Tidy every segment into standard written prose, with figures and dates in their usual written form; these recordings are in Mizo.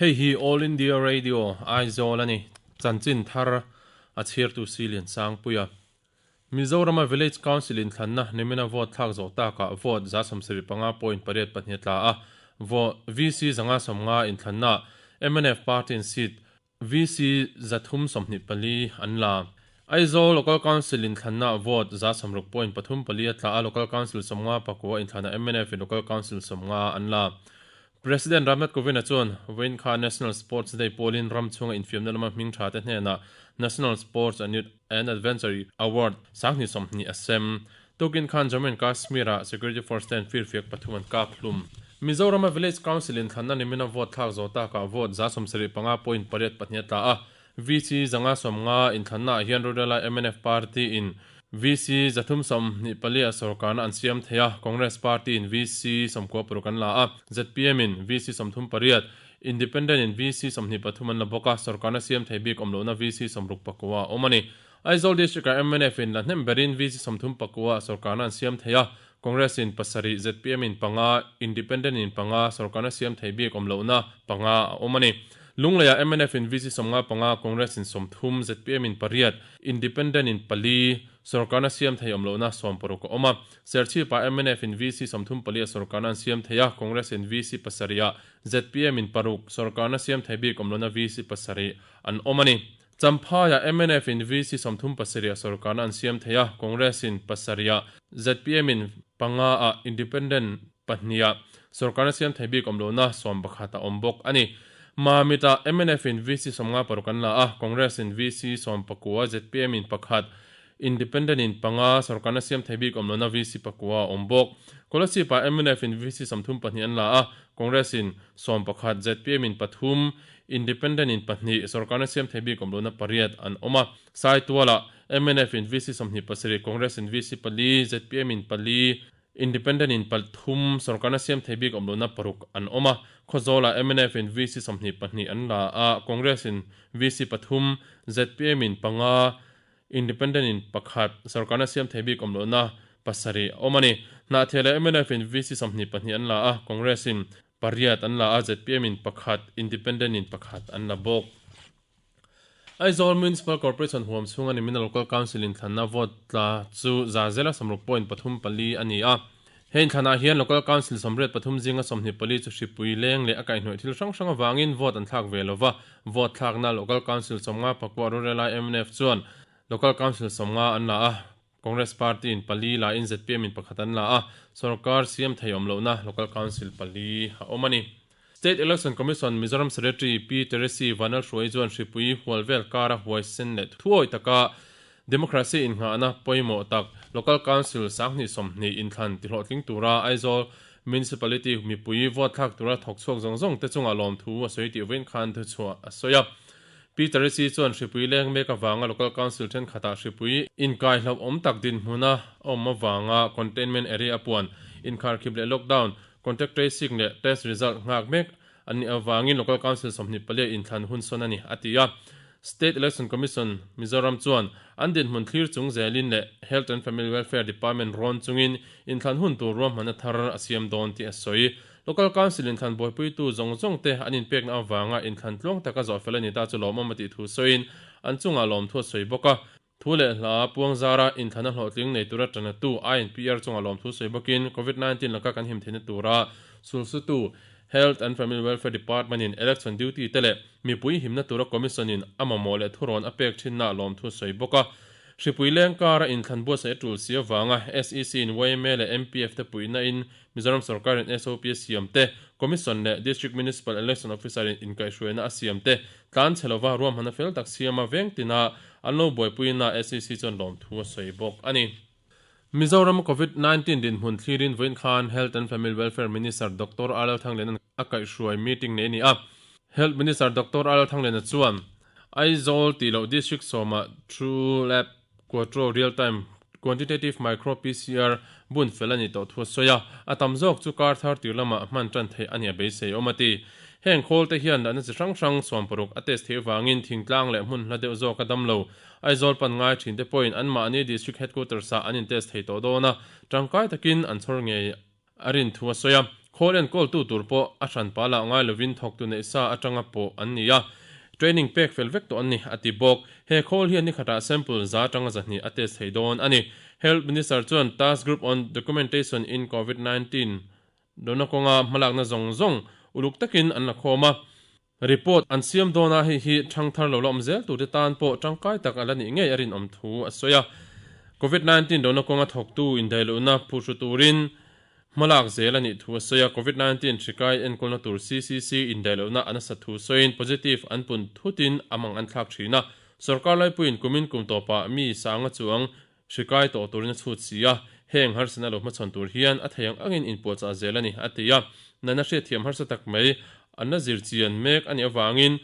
Hei hi All India Radio, Aizawl a ni. Chanchin thar a chhiartu Silian Sangpuia. Mizorama Village Council inthlanna nimina vote thlak zawh takah vote 75.82 a tla a, vo VC 150 inthlanna mnf party in seat VC 324 an la. Aizawl Local Council inthlanna vote 60.34 a tla a, Local Council 59 inthlanah mnf in Local Council 50 an la. President Ramnath Kovind-a chuan vawiin kha National Sports Day pawlin ram chhunga infiamna lama hming tha te hnenah National Sports and Adventure Award 2020 a sem. Tukin khan Jammu and Kashmir-ah Security Force ten firfiak pathum an kap hlum. Mizorama Village Council inthlanna nimina vote thlak zawh takah vote 75.82 a tla a, VC 150 inthlannaah hian Rurela mnf party in VC 324 a sorkarna an siam thei a, Congress party in VC 96 an la a, zpm in VC 38, Independent in VC 23 an la bawk a, sorkarna siam thei bik awm lohna VC 69 a awm a ni. Aizawl District ah mnf in la hnem berin VC 39 a sorkarna an siam thei a, Congress in pasarih, zpm in panga, Independent in panga, sorkarna siam thei bik awm lohna panga a awm a ni. Lungleiah mnf in VC 55, Congress in 30, zpm in pariat, Independent in pali, sorkarna siam thei awm lohna 60 a awm a. Serchhipah mnf in VC 34 a sorkarna an siam thei a, Congress in VC pasarih ah, zpm in paruk, sorkarna siam thei bik awm lohna VC pasarih an awm a ni. Champhaiah mnf in VC 37 a sorkarna an siam thei a, Congress in pasarih ah, zpm in panga ah, Independent pahnih ah sorkarna siam thei bik awm lohna 11 a awm bawk a ni. Mamit ah mnf in VC 56 an la a, Congress in VC 19, zpm in pakhat, Independent in panga sorkarna siam thei bik awm lohna VC pakua a awm bawk. Kolasib ah mnf in VC 32 an la a, Congress in 11, zpm in pathum, Independent in pahnih, sorkarna siam thei bik awm lohna pariat an awm a. Saitualah mnf in VC 27, Congress in VC pali, zpm in pali, Independent in pathum, sorkarna siam thei bik awm lohna paruk an awm a. Khawzawlah mnf in VC 22 an la a, Congress in VC pathum, zpm in panga, Independent in pakhat, sorkarna siam thei bik awm lohna pasarih a awm a ni. Hnahthial leh mnf in VC 22 an la a, Congress in pariat an la a, zpm in pakhat, Independent in pakhat an la bawk. Aizawl Municipal Corporation huam chhunga nimina Local Council inthlanna vote tla chu za zela 60.34 a ni a. He inthlanah hian Local Council 83 zinga 24 chu hripui leng leh a kaihhnawih thil hrang hrang avangin vote an thlak ve lova, vote thlakna Local Council 50 pakua rorela mnf chuan Local Council 50 an la a, Congress Party in pali la in zpm in pakhat an la a, sorkar siam thei awm lohna Local Council pali a awm a ni. State Election Commission Mizoram Secretary Pi Teresi Vanlalhruai chuan hripui hual vel kara huaisen leh thuawi taka democracy innghahna pawimawh tak Local Council 2020 inthlan tihlawhtling tura Aizawl Municipality mipui vote thlak tura thawk chhuak zawng zawng te chungah lawmthu a sawi tih vawiin khan thuchhuah a sawi a. Pi Teresi chuan hripui leng mek avanga Local Council thenkhatah hripui inkai hlauhawm tak dinhmuna awm avanga containment area a puan inkharkhip leh lockdown, contact tracing leh test result nghak mek an nih avangin Local Council 24 inthlan hun sawn a ni, a ti a. State Election Commission, Mizoram chuan an dinhmun thlir chung zelin leh Health and Family Welfare Department rawn chungin inthlan hun tur ruahmanna thar a siam dawn tih a sawi. Local Council inthlan buaipuitu zawng zawng te an inpekna avanga inthlan tluang taka zawh fel a ni ta chu lawmawm a tih thu sawiin an chungah lawmthu a sawi bawk a. Thu leh hla puang zara inthlana hlawhtling nei tura tanatu INPR chungah lawmthu sawi bawkin Covid-19 laka kan him theihna tura sulsutu Health and Family Welfare Department in election duty te leh mipui himna tura Commission in a mamawh leh thurawn a pek thinna lawmthu sawi bawk a. Hripui leng kara inthlan buatsaih a tul si avanga SEC in yma leh MPF te puihna in Mizoram sorkarin SOP a siam te, Commission leh District Municipal Election Officer in inkaihhruaina a siam te tlan chhe lova ruahmanna fel tak siama veng tina an lo buaipuina SEC chuan lawmthu a sawi bawk a ni. Mizoram Covid 19 dinhmun thlirin vawiin khan Health and Family Welfare Minister Doctor R Lalthangliana'n a kaihhruai meeting nei a ni a. Health Minister Doctor R Lalthangliana chuan Aizawl tih loh District sawmah True Lab Quattro Real Time Quantitative Micro PCR bun fel a ni tawh thu a sawi a, a tam zawk chu kar thar tir lamah hman tan theih a nia beisei awm a ti. Heng khawl te hian dahna chi hrang hrang 60 a test theih vangin thingtlang leh hmun hla deuh zawka dam lo Aizawl pan ngai thin te pawhin anmahni District Headquarters ah an in test thei tawh dawn a, tangkai takin an chhawr ngei a rin thu a sawi a. Khawl enkawltu tur pawh a hranpa lah ngai lovin thawktu neih sa atanga pawh an ni a, training pek fel vek tawh an ni, a ti bawk. He khawl hian ni khatah sample 100 atanga 200 a test thei dawn a ni. Health Minister chuan Task Group on Documentation in Covid 19 dona kawnga hmalakna zawng zawng uluk takin an la khawm a. Report an siam dawn a, hei hi thangthar lo la awm zel turte tan pawh tangkai tak a la nih ngei a rinawm thu a sawi a. Covid 19 dona kawnga thawktu indaihlohna phuhru turin hmalak zel a nih thu a sawi a. Covid 19 hrikai enkawlna tur CCC indaihlohna a nasat thu sawiin positive an pun thutin a mang an thlak thin a. Sorkar laipuiin kumin kum tawpah mi sanga chuang Hrikai tawh turin a chhut si a, heng harsatna lo hmachhawn tur hian a thei ang angin inpuahchah zel a ni, a ti a. Nana hriatthiam harsa tak mai an la zir chian mek a nih avangin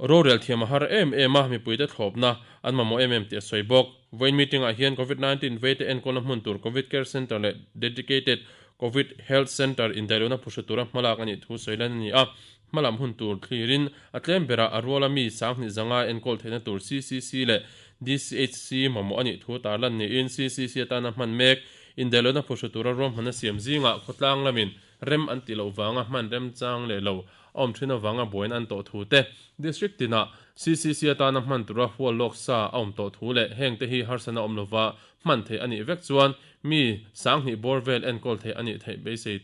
rorel thiam a har em em a, mipuite thlawpna an mamawh em em tih a sawi bawk. Vawiin meeting-ah hian Covid 19 veite enkawlna hmun tur Covid Care Centre leh Dedicated Covid Health Centre indaihlohna phuhru tura hmalak a nih thu sawi lan a ni a. Hmalam hun tur thlirin a tlem berah a ruala mi 20,500 enkawl theihna tur CCC leh DCHC mamawh a nih thu tarlan niin CCC atana hman mek indaihlohna phuhru tura ruahmanna siam zingah khawtlang lamin rem an tih loh vanga hman remchang leh lo a awm thin avanga buaina an tawh thu te, District tinah CCC atana hman tura hual lawk sa a awm tawh thu leh hengte hi harsatna awm lova hman theih a nih vek chuan mi 2000 bawr vel enkawl theih a nih theih beisei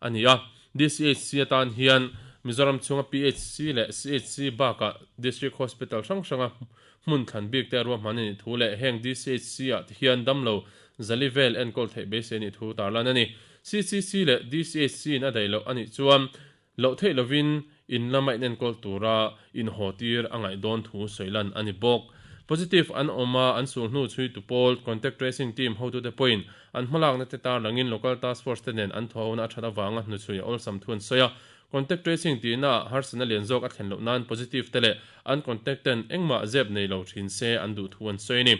a ni a. DCHC atan hian Mizoram chhunga PHC leh CHC bakah District Hospital hrang hranga hmun thlan bik te ruahman a nih thu leh heng DCHC ah te hian damlo zali vel enkawl theih beisei a nih thu tarlan a ni. CCC leh DCHC in a daih loh a nih chuan loh theih lovin in lama inenkawl tura inhaw tir a ngaih dawn thu sawi lan a ni bawk. Positive an awm a, an sul hnu chhuitu pawl, contact tracing team hotute pawhin an hmalakna te tarlangin local task force te nen an thawhona a that avanga hnuchhui a awlsam thu an sawi a. Contact tracing tihna ah harsatna lian zawk a thlen loh nan positive te leh an contact ten engmah zep nei lo thin se an duh thu an sawi a ni.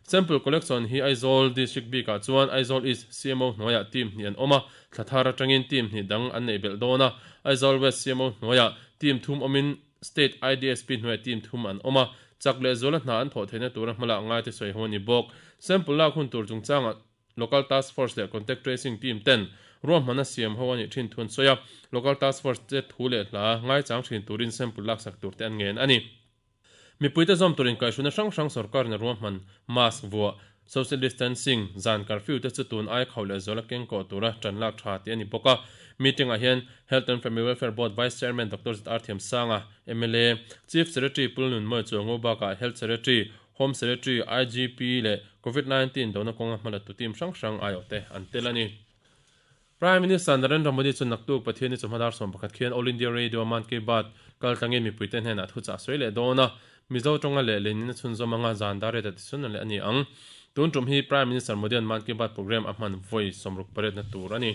Sample collection hi Aizawl District bikah chuan Aizawl East CMO hnuaiah team hnih an awm a, thla thar atangin team hnih dang an neih belh dawn a, Aizawl West CMO hnuaiah team thum awmin State IDSP hnuaiah team thum an awm a, chak leh zuala hna an thawh theihna tura hmalak ngaite sawi ho a ni bawk. Sample lak hun tur chungchangah Local Task Force leh Contact Tracing Team ten ruahmanna siam ho a nih thin thu an sawi a, Local Task Force te thu leh hla ngaichang thin turin sample laksak tur te an ngen a ni. Mipuite zawm tur inkaihhruina hrang hrang sorkarin a ruahman, mask vuah, social distancing, zan curfew te chu tun aia khauh leh zuala keng kawh tura tan lak tha tih a ni bawk a. Meeting ah hian Health and Family Welfare Board Vice Chairman Doctor ZR Thiamsanga, mla, Chief Secretary Pulnunmawia Chuango bakah Health Secretary, Home Secretary, IGP leh Covid 19 dona kawnga hmalatu team hrang hrang aiawhte an tel a ni. Prime Minister Narendra Modi chu naktuk Pathianni chawhma dar 11 khian All India Radio Mann Ki Baat kal tlangin mipuite hnenah thuchah sawi leh dawn a, Mizo tawnga leh lenin a chhunzawm anga zan dar riat a tichhun leh a ni ang. Tun tum hi Prime Minister Modi-a'n Mann Ki Baat programme a hman vawi 68 na tur a ni.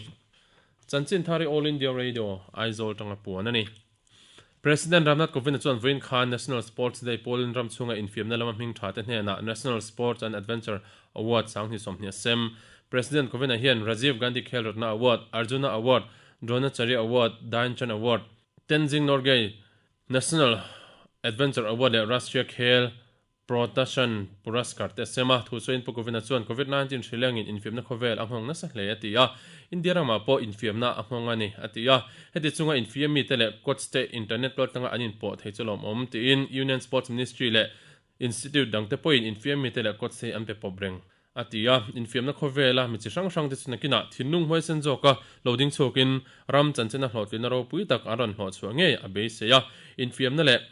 Chanchin thar hi All India Radio, Aizawl tanga puan a ni. President Ramnath Kovind-a chuan vawiin khan National Sports Day pawlin ram chhunga infiamna lama hming tha te hnenah National Sports and Adventure Award 2020 a sem. President Kovind-a hian Rajiv Gandhi Khel Ratna Award, Arjuna Award, Dronacharya Award, Dhyan Chand Award, Tenzing Norgay National Adventure Award leh Rashtriya Khel Protachan Puraskar te a sem a, thusawiin Pu Govina chuan Covid 19 hri lengin infiamna khawvel a nghawng nasa hle a ti a, India ramah pawh infiamna a nghawng a ni a ti a, heti chunga infiam mite leh coach te internet kaltlanga an inpawh thei chu lawmawm tiin Union Sports Ministry leh Institute dangte pawhin infiam mite leh coach te hi an pe pawp reng a ti a, infiamna khawvela mi chi hrang hrangte chu nakinah thinlung huaisen zawka lo ding chhuakin ram chanchina hlawhtlinna ropui tak an rawn hlawhchhuah ngei a beisei a, infiamna leh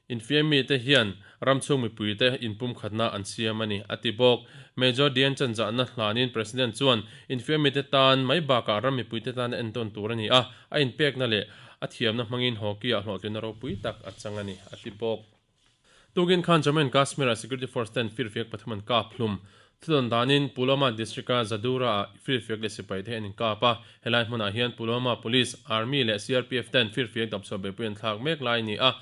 Infiam mite hian ram chhung mipuite inpumkhatna an siam a ni, a ti bawk. Major Dhyan Chand zahna hlanin President chuan infiam mite tan mai bakah ram mipuite tan a entawn tur a ni a, a inpekna leh a thiamna hmangin hockey-ah hlawhtlinna ropui tak a chang a ni, a ti bawk. Tukin khan Jammu and Kashmir-ah security force ten firfiak pathum an kap hlum. Thudawn danin Pulwama district-a Zadura-ah firfiak leh sipai te an inkap a, helai hmunah hian Pulwama Police, Army leh CRPF ten firfiak dapchhuah beihpui an thlak mek lai a ni a,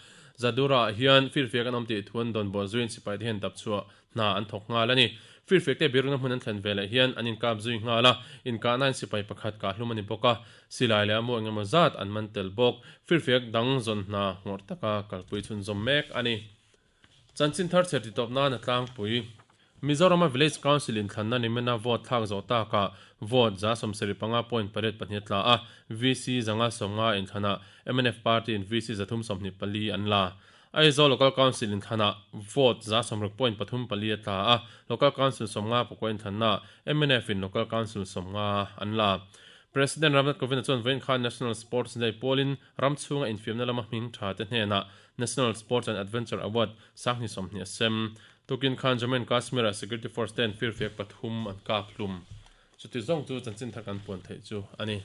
Zadura-ah hian firfiak an awm tih thu an dawn buah zuiin sipai te hian dapchhuah hna an thawk nghal a ni. Firfiak te birukna hmun an thlen veleh hian an inkap zui nghal a, inkahnain sipai pakhat kahhlum a ni bawk a, silai leh a mu engemaw zat an man tel bawk. Firfiak dang zawn hna ngawrh taka kalpui chhunzawm mek a ni. Chanchin thar chher titawp nan a tlangpui. Mizorama Village Council inthlanna nimina vote thlak zawh takah vote 75.82 a tla a, VC 550 inthlanah mnf party-in VC 324 an la. Aizawl Local Council inthlanah vote 60.34 a tla a, Local Council 59 inthlannaah mnf-in Local Council 50 an la. President Ramnath Kovind-a chuan vawiin khan National Sports Day pawlin ram chhunga infiamna lama hming tha te hnenah National Sports and Adventure Award 20,020 a sem. Tukin khan Jammu and Kashmir-ah Security Force ten firfiak pathum an kap hlum. Chuti zawng chu chanchin thar kan puan theih chu a ni.